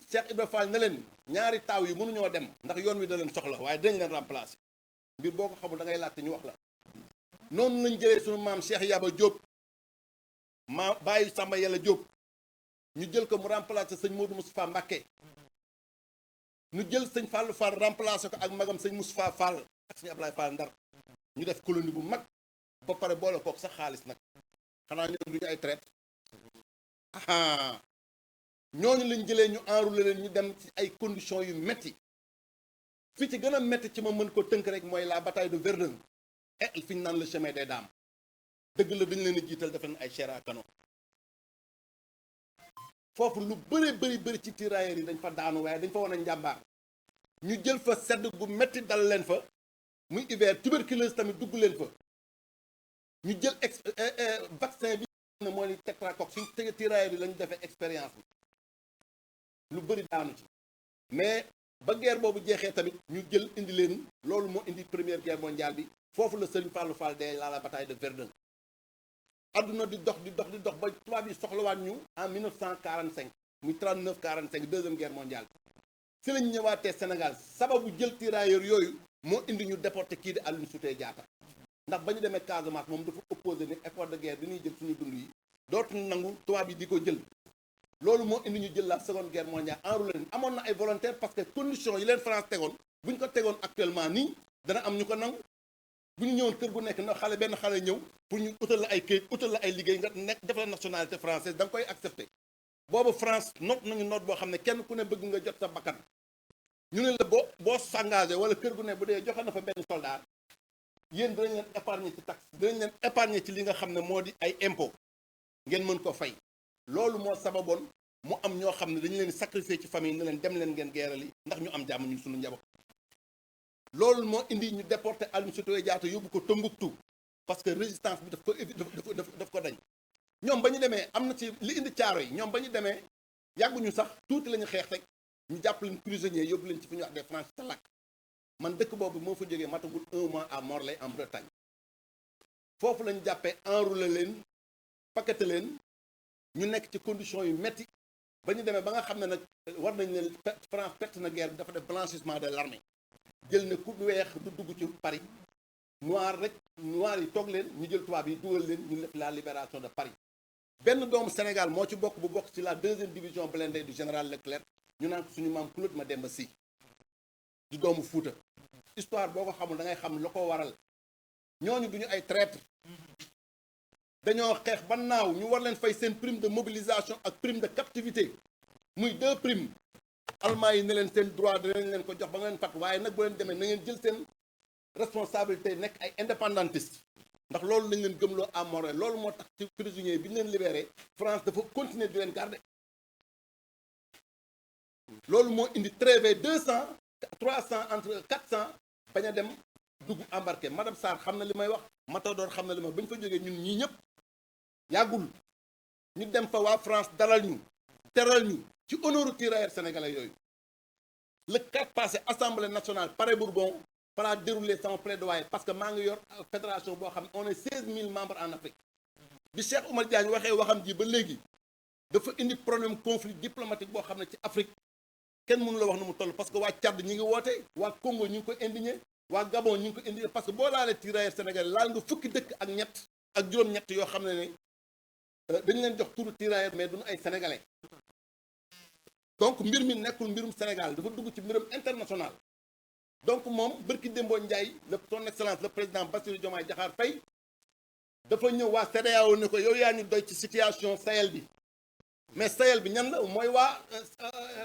Cheikh Ibra Fall ne leen ñaari taaw yi mënuñoo dem ndax yoon wi da leen soxla waaye dañ leen remplacer mbir boo ko xamul da ngay laajte ñu wax la noonu lañ jëlee suñu maam Cheikh Yaba Diop bàyyi Samba Yàlla Diop ñu jël ko mu remplacer sëñ Modou Moustapha Mbacké ñu jël sëñ Fallou Fall remplacer ko ak magam sëñ Moustapha Fall ak sëñ Ablaye Fall Ndar ñu def colonie bu mag ba pare boole kook sax xaalis nag xanaa ñoom duñu ay traite ñooñu lañ jëlee ñu enrôler leen ñu dem ci ay conditions yu metti fi ci gën a metti ci ma mën ko tënk rek mooy la bataille de Verdun et fi ñu naan le chemin des dames dëgg la dañ leen a jiital def leen ay chair à canon foofu lu bëri ci tirailleurs yi dañ fa daanu waaye dañ fa wan a njàmbaar ñu jël fa sedd gu metti dal leen fa muy hiver tuberculose tamit dugg leen fa ñu jël vaccin bi ne moo ni tétracoque suñ tege tirailleurs yi la ñu defee expérience bi lu bëri daanu ci mais ba guerre boobu jeexee tamit ñu jël indi leen loolu moo indi première guerre mondiale bi foofu la Serigne Fallou Fall dee la bataille de Verdun adduna di dox ba tubaab yi soxlawaat ñu en 1945 muy 39-45 deuxième guerre mondiale si lañ ñëwaatee Sénégal sababu jël tirailleurs yooyu moo indi ñu déporté kii di Aline Sitoé Diatta ndax ba ñu demee Casamance moom dafa opposé ni effort de guerre bi ñuy jël suñu dund yi dootuñu nangu tubaab yi di ko jël loolu moo indi ñu jël la seconde guerre mondiale enrôlé leen amoon na ay volontaires parce que conditions yi leen France tegoon bu ñu ko tegoon actuellement nii dana am ñu ko nangu bu ñu ñëwoon kër gu nekk na benn xale ñëw pour ñu utal la ay këyit utal la ay liggéey nga nekk def la nationalité française da nga koy accepté boobu France note nañu note boo xam ne kenn ku ne bëgg nga jot sa bakkan ñu ne la boo s'engagé wala kër gu ne bu dee joxe na fa benn soldat yéen dinañ leen épargner ci taxe dinañ leen épargner ci li nga xam ne moo di ay impôt ngeen mën ko fay loolu moo sababoon mu am ñoo xam ne dañu leen sacrifier ci famille ne leen dem leen ngeen geerali ndax ñu am jàmm ñu suñu njaboot loolu moo indi ñu déporté Aline Sitoé Diatta yóbbu ko Tombouctou parce que résistance bi daf ko dañ ñoom ba ñu demee am na ci li indi caaro yi ñoom ba ñu demee yàgguñu sax tuuti la ñu xeex rek ñu jàpp leen prisonnier yóbbu leen ci fi ñuy wax des Franches te lakk man dëkk boobu moo fa jógee matagul 1 mois à Morlaix en Bretagne foofu lañu jàppee enrôlé leen paqueté leen ñu nekk ci conditions yu metti ba ñu demee ba nga xam ne nag war nañ ne France perte na guerre bi dafa def blanchissement de l'armée jël ne ku weex du dugg ci Paris noir yi toog leen ñu jël tubaab yi dugal leen ñu def la libération de Paris benn doomu Sénégal moo ci bokk bu bokk ci la 2e division blindée du général Leclerc ñu naan ko suñu maam Claude Mademba Sy di doomu Fuuta histoire boo ko xamul da ngay xam la ko waral ñooñu duñu ay traître dañoo xeex ba naaw ñu war leen fay seen prime de mobilisation ak prime de captivité muy 2 primes allemand yi ne leen seen droit danañ leen ko jox ba nga leen fat waaye nag boo leen demee na ngeen jël seen responsabilité nekk ay indépendantiste ndax loolu lañ leen gëmloo à Morlaix loolu moo tax ci prisonniers bi ñu leen libéré France dafa continuer di leen garder loolu moo indi trêve 200 300 entre 400 bañ a dem dugg embarqué madame Sarr xam na li may wax Matador xam na li may wax ba ñu fa jógee ñun ñii ñëpp yàggul ñu dem fa waa France dalal ñu teral ñu ci honneur tirailleurs sénégalais yooyu le 4 passé assemblée nationale Palais Bourbon fala déroulé sama plaidoyer parce que maa ngi yor fédération boo xam ne on est 16000 membres en Afrique bi Cheikh Oumar Diagne waxee waxam ji ba léegi dafa indi problème conflit diplomatique boo xam ne ci Afrique kenn mënu la wax nu mu toll parce que waa Tchad ñi ngi woote waa Congo ñu ngi ko indigné waa Gabon ñu ngi ko indigné parce que boo laalee tirailleurs sénégalais laal nga fukki dëkk ak ñett ak juróom-ñett yoo xam ne dañu leen jox turu tirailleurs mais duñu ay sénégalais donc mbir mi nekkul mbirum Sénégal dafa dugg ci mbirum international donc moom bërki démboo Ndiaye son excellence le président Bassirou Diomaye Diakhar Faye dafa ñëw waa CEDEAO ne ko yow yaa ñu doy ci situation Sahel bi mais Sahel bi ñan la mooy waa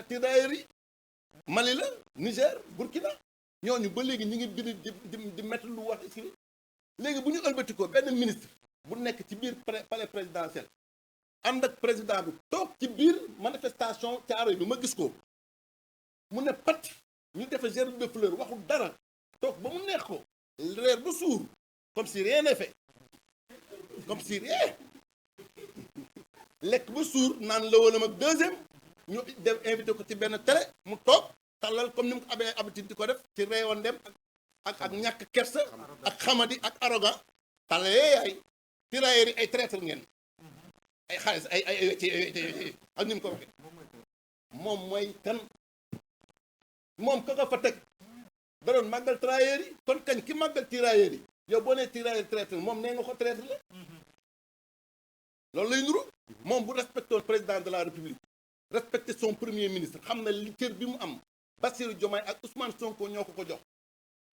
tirailleurs yi Mali la Niger Burkina ñooñu ba léegi ñu ngi bind di mettre lu wax ci léegi bu ñu ëlbati ko benn ministre bu nekk ci biir palais présidentiel ànd ak président bi toog ci biir manifestation Thiaroye bi ma gis ko mu ne pat ñu defe gerbe de fleur waxul dara toog ba mu neex ko reer ba suur comme si rien n'est fait comme si rien lekk ba suur naan lëwalam ak deuxième ñu def invité ko ci benn télé mu toog tàllal comme ni mu ko amee habitude di ko def ci réewoon dem ak ñàkk kersa ak xamadi ak arrogant tàllalee yaay tirailleurs yi ay traître ngeen ay xaalis ay ak ni mu ko waxee moom mooy kan moom ka ko fa teg da doon màggal tirailleurs yi kon kañ ki màggal tirailleurs yi yow boo nee tirailleur traître moom nee nga ko traître la loolu lay nuru moom bu respecté président de la république respecté son premier ministre xam na li cër bi mu am Bassirou Diomaye ak Ousmane Sonko ñoo ko jox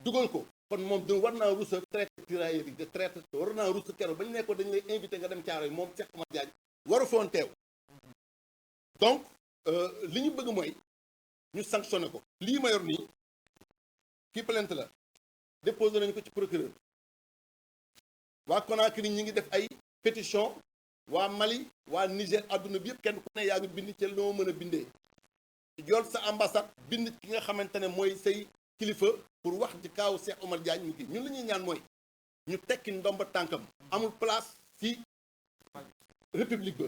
dugal ko kon moom du war naa ruus a traité tirailleurs yi de traité war naa ruus a keroog bañ ne ko dañ lay invité nga dem Thiaroye moom Cheikh Oumar Diagne waru foon teew donc li ñu bëgg mooy ñu sanctionné ko lii ma yor nii kii plainte la déposé nañu ko ci procureur waa Conakry ñi ngi def ay pétition waa Mali waa Niger àdduna bi yëpp kenn ku ne yaa ngi bind ci loo mën a bindee jol sa ambassade bind ki nga xamante ne mooy say kilifa pour wax ci kaaw Cheikh Oumar Diagne mu kii ñun li ñuy ñaan mooy ñu tekki ndomba tànkam amul place ci république ba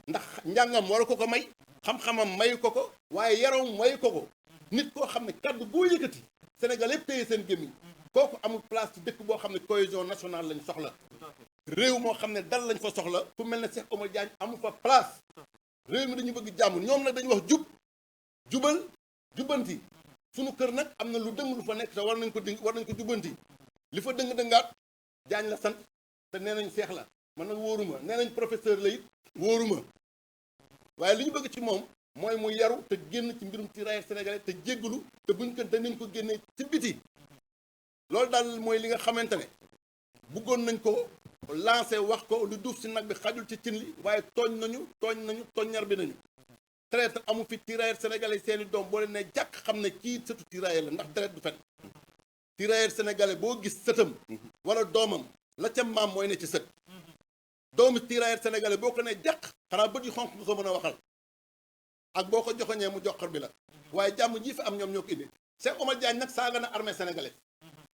ndax njàngam war ko ko may xam-xamam mayu ko ko waaye yaram mayu ko ko nit koo xam ne kaddu boo yëkkati Sénégal yëpp téye seen gémmiñ kooku amul place ci dëkk boo xam ne cohésion nationale lañ soxla réew moo xam ne dal lañ fa soxla fu mel ne Cheikh Oumar Diagne amul fa place réew mi dañu bëgg jàmm ñoom nag dañu wax jubal jubbanti sunu kër nag am na lu dëng lu fa nekk te war nañ ko jubbanti li fa dëng-dëngaat Diagne la sant te nee nañ Cheikh la man nag wóoruma nee nañ professeur la it wóoruma waaye li ñu bëgg ci moom mooy mu yaru te génn ci mbirum tirailleur sénégalais te jéggalu te buñ ko danañ ko génnee ci biti loolu daal mooy li nga xamante ne bëggoon nañ ko lancé wax ko lu duuf si nag bi xajul ci cin li waaye tooññar bi nañu traître amu fi tirailleur sénégalais seeni doom boo leen ne jàkk xam ne kii sëtu tirailleur la ndax deret du fen tirailleur sénégalais boo gis sëtam wala doomam la ca maam mooy ne ci sët doomu tirailleur sénégalais boo ko ne jàkk xanaa bët yu xonq nga ko mën a waxal ak boo ko joxoñee mu joxar bi la waaye jàmm ji fi am ñoom ñoo ko indi Cheikh Oumar Diagne nag saaga na armée sénégalaise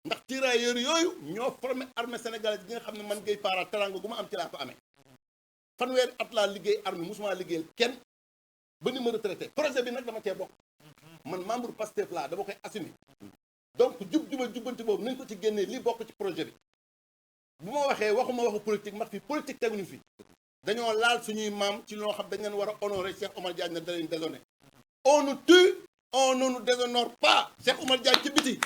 ndax tirailleurs yooyu ñoo formé armée sénégalaise gi nga xam ne man Gueye Para teranga gu ma am ci laa ko amee fanweeri at laa liggéey armée musuma liggéeyal kenn ba ni ma retraité projet bi nag dama cee bokk man membre Pastef laa dama koy assumer donc jubal jubbanti boobu nañ ko ci génnee li bokk ci projet bi bu ma waxee waxuma waxu politique ndax fi politique teguñu fi dañoo laal suñuy maam ci loo xam dañ leen war a honorer Cheikh Oumar Diagne na da leen déshonoré on nous tue on ne nous déshonore pas Cheikh Oumar Diagne ci biti